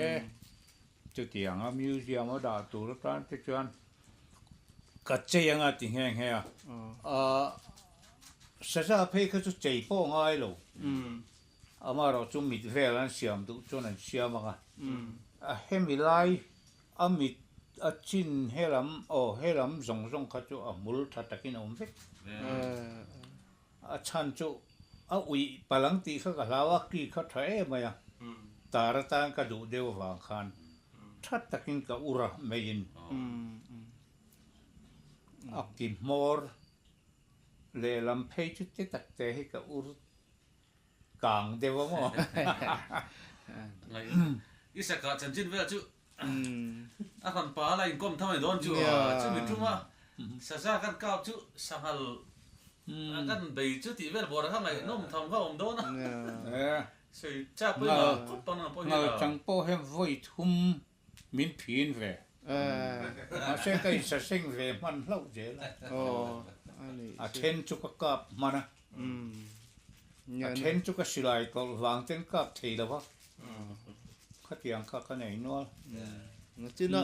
chutiang a museum a dah tur atan te chuan ka chei anga ti nghe nghe a ah saza phei kha chu chei pawh ngai lo Amaherawh chu mit vel an siam duh chuan an siam ang a, a hemi lai a mit a chin helam aw helam zawng zawng kha chu a hmul tha takin a awm vek. A chhan chu a uih palang tih kha ka hlau a, ki kha tha em mai a, tar atan ka duh deuh avang khan tha takin ka ur a meiin a ki hmawr lehlam phei chu te tak te hi ka ur Kang deuh a maw? I sakah chanchin vel chu a hran pa la inkawm tham a ni dawn chu a, chumi tuma saza kan kap chu sanghal kan bei chu tih vel bawrah kha ngaihnawm tham kha a awm dawn a, sawi chak pawhin a khawp ang ang pawh hian a. Ngal chang pawh hian vawi thum min phin ve, mahse ka insaseng ve hman hlauh zel a, a then chu ka kap hman a. A then chu ka silai tawlh vang ten kap thei lo va, khatiang kha ka nei nual. China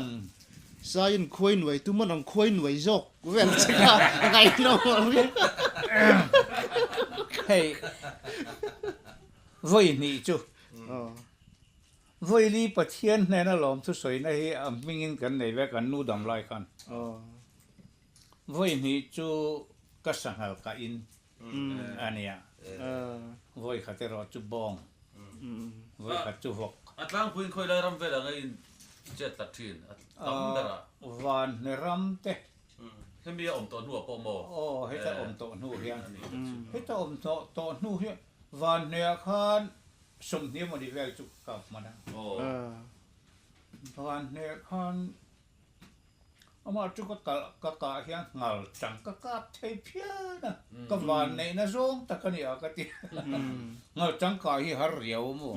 saiin khuai nuai tum a nang khuai nuai zawk vel che kha ngaihno a ri. Hei vawi hnih chu vawi li Pathian hnena lawmthu sawina hi a hmingin kan nei vek an nu dam lai khan. Vawi hnih chu ka sanghal ka in a nia, vawi khat erawh chu bawng, vawi khat chu vawk. A tlangpuiin khawi lai ram velah nge in chet tlat thin a tam berah? Vanhne ram te. Hemi a awm tawh hnuah pawh maw? Aw, heta awm tawh hnu hian. Heta awm tawh hnu hian Vanhneah khan 20 mawni vel chu ka kap hman a. Vanhneah khan Amah chu ka kalh ka kah hian nghal chang ka kap thei phian a, ka van neihna zawng tak a ni a ka ti. Nghal chang kah hi har riau a maw?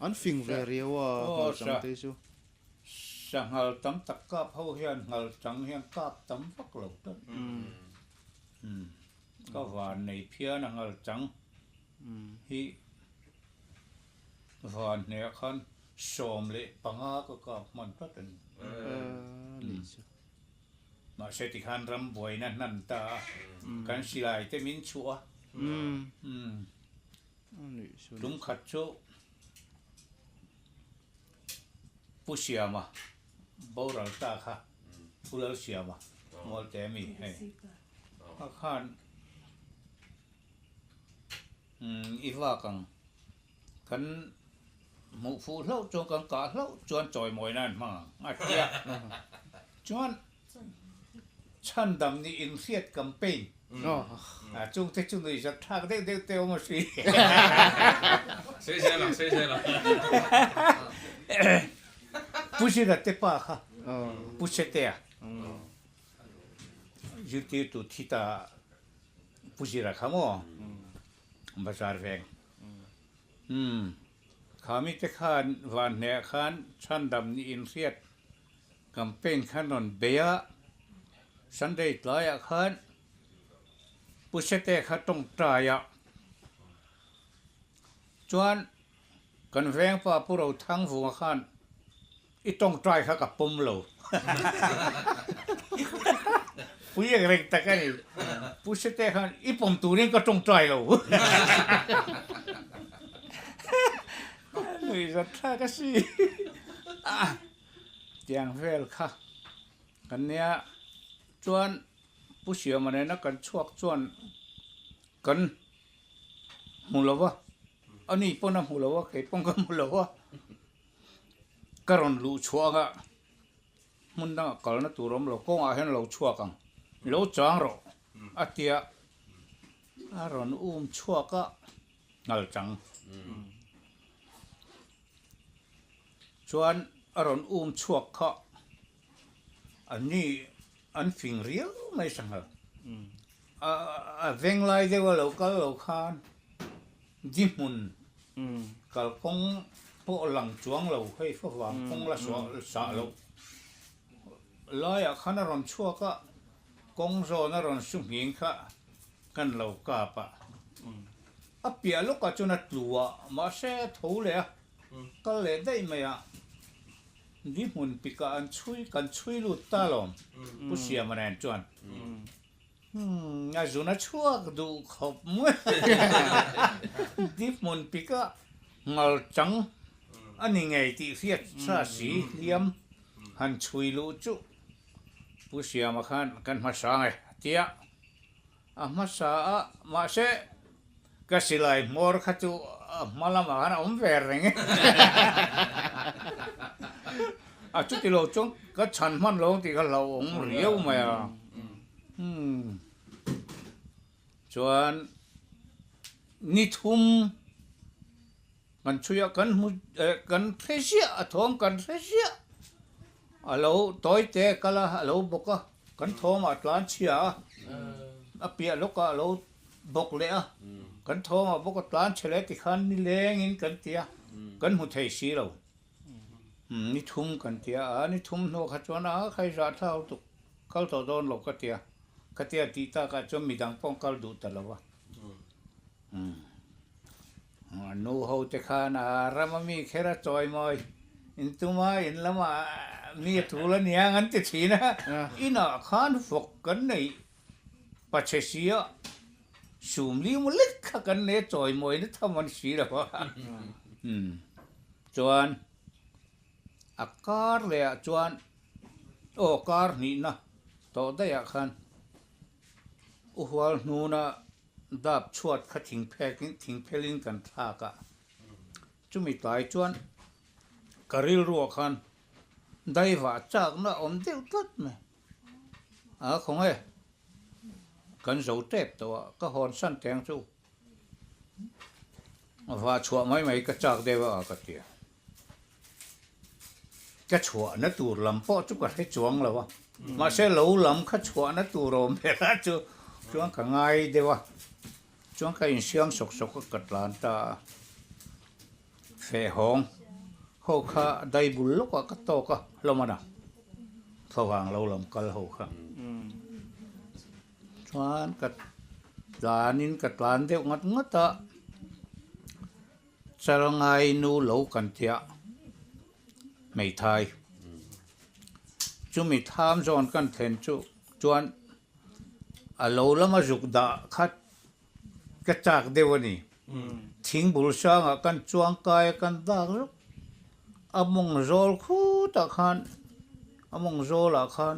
An fing ve riau a nghal chang te chu. Sanghal tam tak kap ho hian nghal chang hian kap tam vak lo tlat. Ka van nei phian a nghal chang hi van hneh khan 15 ka kap hman tlat a ni. Mahse tikhan ram buaina hnan ta a, kan silai te min chhuah a. Tum khat chu Pu Siama boral ta kha, Pu Lalsiama Mualte mi hei a khan i vak ang. Kan hmuh fuh hlauh chuan kan kah hlauh chuan chawimawina an hmang ang a tia. Chuan chhandam nih inhriat campaign a chungte chu nuihzat thlak deuh deuh te awm a hri. Sei zel ang, sei zel ang. Pu Zira te pa kha, Pu Setea, zirtirtu thi ta Pu Zira kha maw? Bazar veng. Umm. Kha mite khan van hneh khan chhandam nih inhriat campaign khan rawn bei a, Sunday tlaiah khan Pu Sete kha tawngtai a, chuan kan vengpa Pu Rothangvunga khan I tawngtai kha ka pawm lo. Pui eng reng tak a ni. Pu Sete khan i pawm turin ka tawngtai lo. Nuihzat thlak a si. Tiang vel kha kan nia chuan Pu Siama nena kan chhuak chuan kan hmu lo va, ani pawn a hmu lo a, kei pawn ka hmu lo a. Ka rawn luh chhuah anga Hmun dangah kalna tur awm lo, kawngah hian lo chhuak ang, lo chang rawh a tia a rawn um chhuak a, nghal chang chuan a rawn um chhuak kha an ni an fing riau mai sanghal a veng lai deuha lo kal lo khan di hmun kalkawng pawh lang chuang lo hei favang kawng la sah loh laiah khan a rawn chhuak a kawng zawn a rawn su nghing kha kan lo kap a a piah lawkah chuan a tlu a mahse a tho leh a kal leh daih mai a di hmun pikah an chhui kan chhui lut ta lawm Pu Siama nen chuan. Umm a zun a chhuak duh khawp mai di hmun pika ngal chang a ni ngei tih hriat sa si hliam han chhui luh chu Pu Siama khan kan hmasa nge a ti a, a hmasa a mahse ka silai hmawr kha chu a hma lamah khan a awm ve reng e a chuti lo chuan ka chhan hman lo ang tih kha hlauhawm riau mai a. Umm chuan ni thum kan chhui a kan hmu eh kan hre ziah a thawm kan hre ziah a lo tawi te kal a a lo bawk a kan thawmah tlan chhia a a piah lawkah a lo bawk leh a kan thawmah bawk a tlan chhe leh tikhan ni lengin kan ti a kan hmu thei si lo Ni thum kan ti a, a ni thum hnuah kha chuan a khai zah thlau tuk, kal tawh dawn lo ka ti a, ka tia tih takah chuan midang pawh an kal duh ta lo a. Nu ho te khan a ram a mi kher a chawi mawi, in tuma in lamah mi a tul a niang an ti thin a, inah khan fawk kan neih pachhe sia sum liu lek kha kan nei a chawi mawi na tham an si lo a. Chuan a kar leh ah chuan aw kar hnihna tawh daih ah khan u hual hnuna dap chhuat kha thing phek in thing phel in kan thlak a, chumi tlai chuan ka rilru ah khan daivah chakna a awm deuh tlat mai a khawnge kan zo tep tawh a ka hawn san teng chu. Va chhuah mai mai ka chak deuh a ka ti a. Ka chhuahna tur lam pawh chu ka hre chuang lo a. Mahse lo lam kha chhuahna tur awm ber a chu chuan ka ngai deuh a. Chuan ka insiam sawk sawk a ka tlan ta a. Fehhawng ho kha dai bul lawkah ka tawk a hlawm a na. Thlavang lo lam kal ho kha. Chuan ka tlanin ka tlan deuh ngat ngat a, Chalngai nu lo kan tia hmeithai. Chumi tham zawn kan thlen chu chuan a lo lama zuk dah kha ka chak deuh a ni. Thing bul sangah kan chuang kai a kan dak zuk a mawng zawl khutah khan a mawng zawlah khan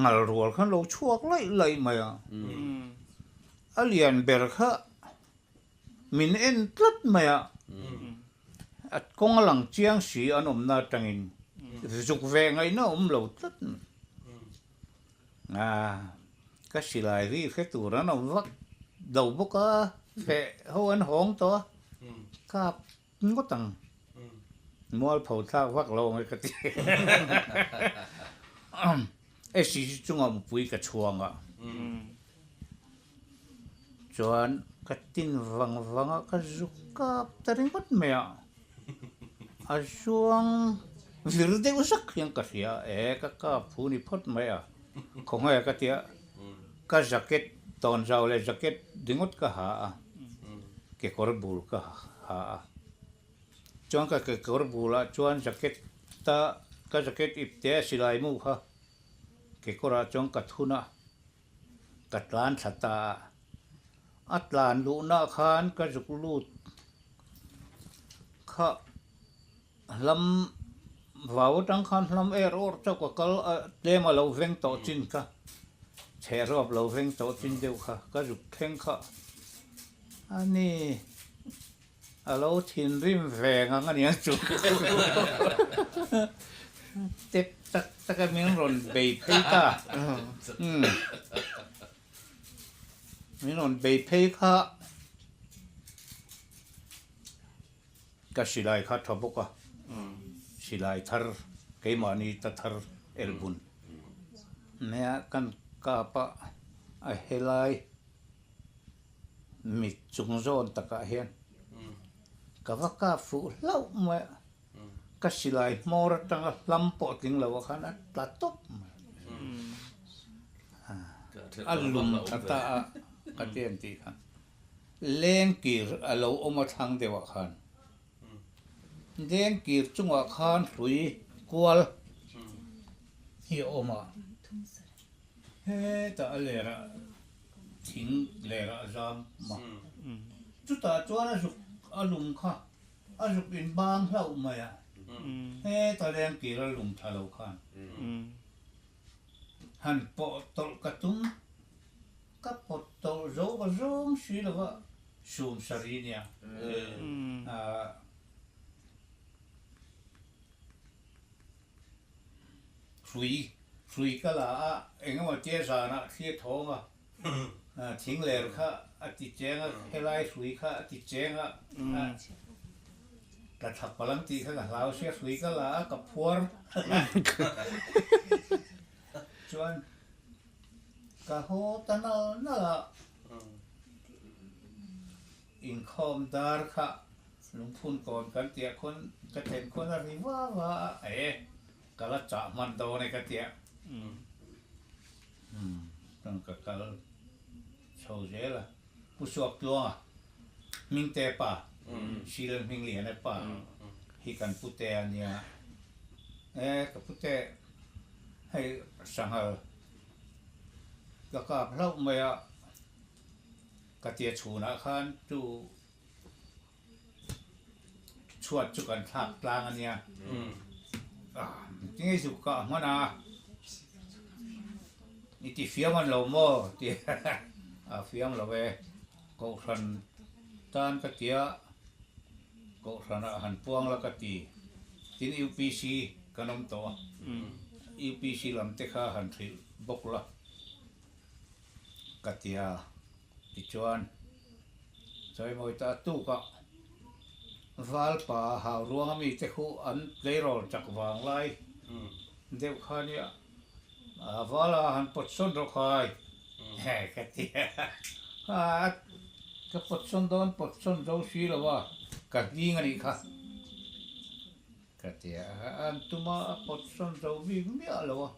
Ngal rual khan lo chhuak laih laih mai a, a lian ber kha min en tlat mai a, a kawng a lang chiang si an awmna atangin zuk ve ngaihna a awm lo tlat mai. A, ka silai ri hre tur an awm vak lo bawk a, feh ho an hawng tawh a, kap Ngawt ang. Mualpho thlak vak lo ang e ka ti. SCC chungah mupui ka chhuang a. Chuan ka tin vang vang a, ka zu kap ta ringawt mai a. A zuang vir deuh zak hian ka hria a, e ka kap phu ni phawt mai a. Khawnge ka ti a, ka jacket tawnzau leh jacket ringawt ka ha a. Kekawr bul ka ha a, chuan ka kekawr bulah chuan jacket ta ka jacket ip te a silai mu kha kekawrah chuan ka thun a, ka tlan thla ta a, a tlan luhna khan ka zuk lut kha hlam vau atang khan hlam er awr chauh ka kal a tlem a lo veng tawh chin kha chhehruap lo veng tawh chin deuh kha ka zuk thleng kha a ni a lo thinrim ve ngang a nia chu tep. Chak taka min rawn bei phei ta. Min rawn bei phei kha ka silai kha tha bawk a, silai thar keimahni ta thar elbun nia kan kap a, a helai mit chung zawn takah hian ka va kap fuh hlauh mai a. Ka silai hmawr atanga hlam pawh tling lo ah khan a tla tawp mai. A lum tha ta a ka ti an tih kha. Lengkir a lo awm a thlang deuh ah khan. Lengkir chungah khan hrui kual hi a awm a. Hetah a lerah thing lerah a zam a. Chutah chuan a zuk a lum kha. A zuk in bang hlauh mai a, heta leng kir a lum tha lo khan han pawh tawlh ka tum, ka pawt tawlh zo ka zawng si lo va, sum sari nia hrui hrui ka la a, engemaw tia zanah thli a thawng a. Thing ler kha a ti cheng a, helai hrui kha a ti cheng a, ka thla palh ang tih kha ka hlau sia, hrui ka la a, ka phuar chuan ka haw ta nal nal a, inkhawm dar kha lungphun kawn kan tih ah khawn ka thlen khawn a ri va va a, e ka la chah hman dawn e ka tia. Chuan ka kal chho zel a, Pu Suaktluanga Hmingte pa, Silan Hmingliana pa hi kan pute a nia. E ka pute hei sanghal ka kap hlauh mai a, ka tia chhunah khan chu Chhuat chu kan thlak tlang a nia. Tinge zuk kah hman a? I ti fiam an lo maw? Ti a fiam lo e. Kohhran tan ka tia, Kohhranah han puang la ka ti. Tin UPC kan awm tawh a, UPC lam te kha han hrilh bawk la ka tia. Tichuan, Chawimawi ta tuk a, Valpa hau ruanga mite khu an tleirawl chak vang lai deuh kha nia, Vala han pawt sawn rawh khai ka ti a, ka pawt sawn dawn pawt sawn zo si lo a, ka hling a nih kha ka ti a, an tuma a pawt sawn zo bik miah lo a,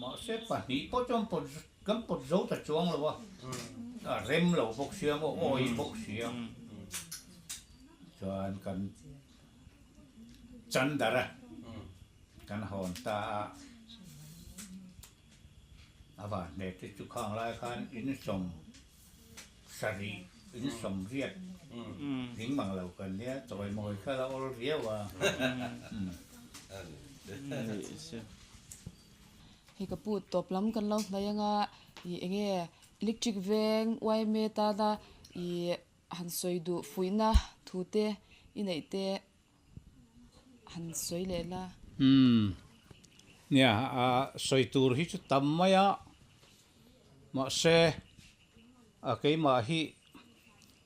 mahse pahnih pawh chuan pawt Kan pawt zo ta chuang lo a, a rem lo bawk sia maw, awi bawk sia. Chuan kan chandar a, kan hawn ta a, a van hne te chu khang lai khan insawm sarih, insawm riat ding mang lo kan nia, chawimawi kha la awl viau a. Hei ka pu tawp lam kan lo hnaih anga ih enge electric veng yma tana ih han sawi duh fuihna thu te i neih te han sawi leh la. Umm nia a sawi tur hi chu tam mai a mahse a keimah hi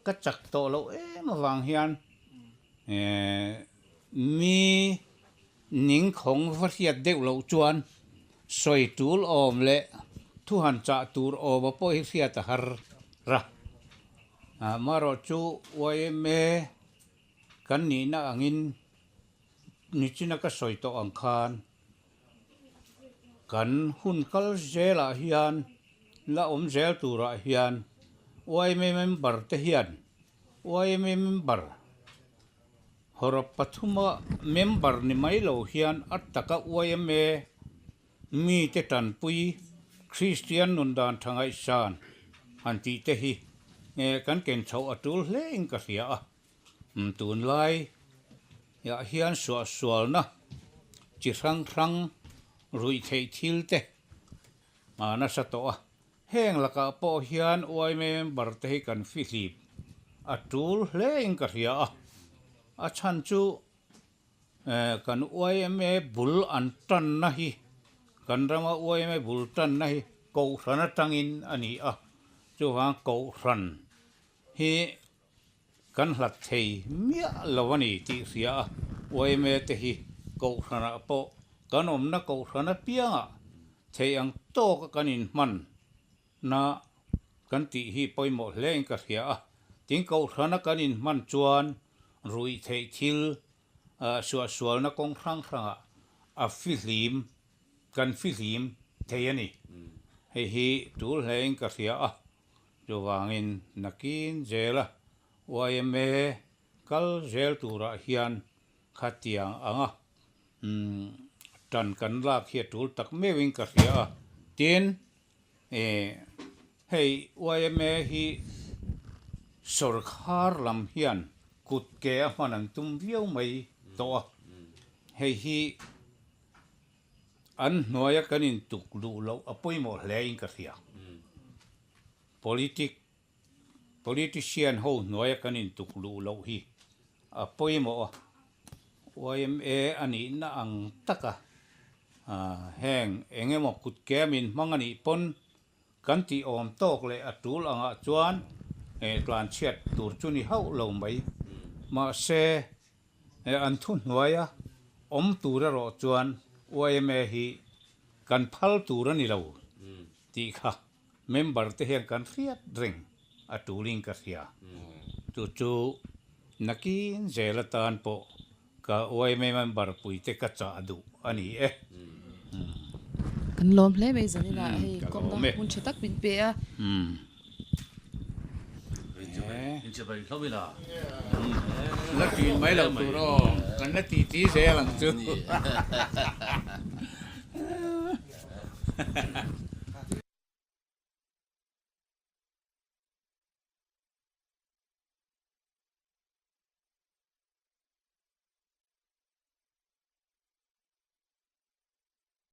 ka chak tawh loh em avang hian eh mi Ning khawng va hriat deuh loh chuan sawi tul awm leh thu han chah tur awma pawh hi hriat a har ra. Amaherawh chu yma kan nihna angin nichina ka sawi tawh ang khan kan hun kal zelah hian la awm zel turah hian yma member te hian yma member Hawrawp pathuma member ni mai lo hian a taka yma mite tanpui Kristian nun dan tha ngaihsan han tih te hi kan ken chhoh a tul hle in ka hria a. Tunlai ah hian suahsualna chi hrang hrang ruih theih thil te a nasa tawh a. Heng lakah pawh hian yma member te hi kan fihlip a tul hle in ka hria a, a chhan chu Kan yma bul an tanna hi, kan rama yma bul tanna hi Kohhran atangin a ni a, chuvang Kohhran hi kan hlat thei miah lo a ni tih hria a, yma te hi Kohhranah pawh kan awmna Kohhran apiangah thei ang tawka kan inhman na kan tih hi pawimawh hle in ka hria a, tin Kohhrana kan inhman chuan ruih theih thil suahsualna kawng hrang hrangah a fihlim kan fihlim thei a ni. Hei hi tul hle in ka hria a, chuvangin nakin zela yma kal zel turah hian khatiang anga tan kan lak hi a tul tak meuhin ka hria a, tin Hei yma hi sawrkhar lam hian kut ke a hman an tum viau mai tawh a, hei hi an hnuaia kan intuk luh loh a pawimawh hle in ka hria. Politic politician ho hnuaia kan intuk luh loh hi a pawimawh a, yma a nihna ang taka heng eng emaw kut ke a min hmang a nih pawn kan tih awm tawk leh a tul angah chuan tlanchhiat tur chu ni hauh lo mai. Mahse, an thuhnuaia awm tur erawh chuan yma hi kan phal tur a ni lo tih kha Member te hian kan hriat reng a tulin ka hria. Chu chu nakin zel atan pawh ka yma member pui te ka chah duh a ni e. Kan lawm hle mai zaninah hei kawmna hmun tha tak min pe a. La tin mai lo tur aw, kan la ti ti zel ang chu.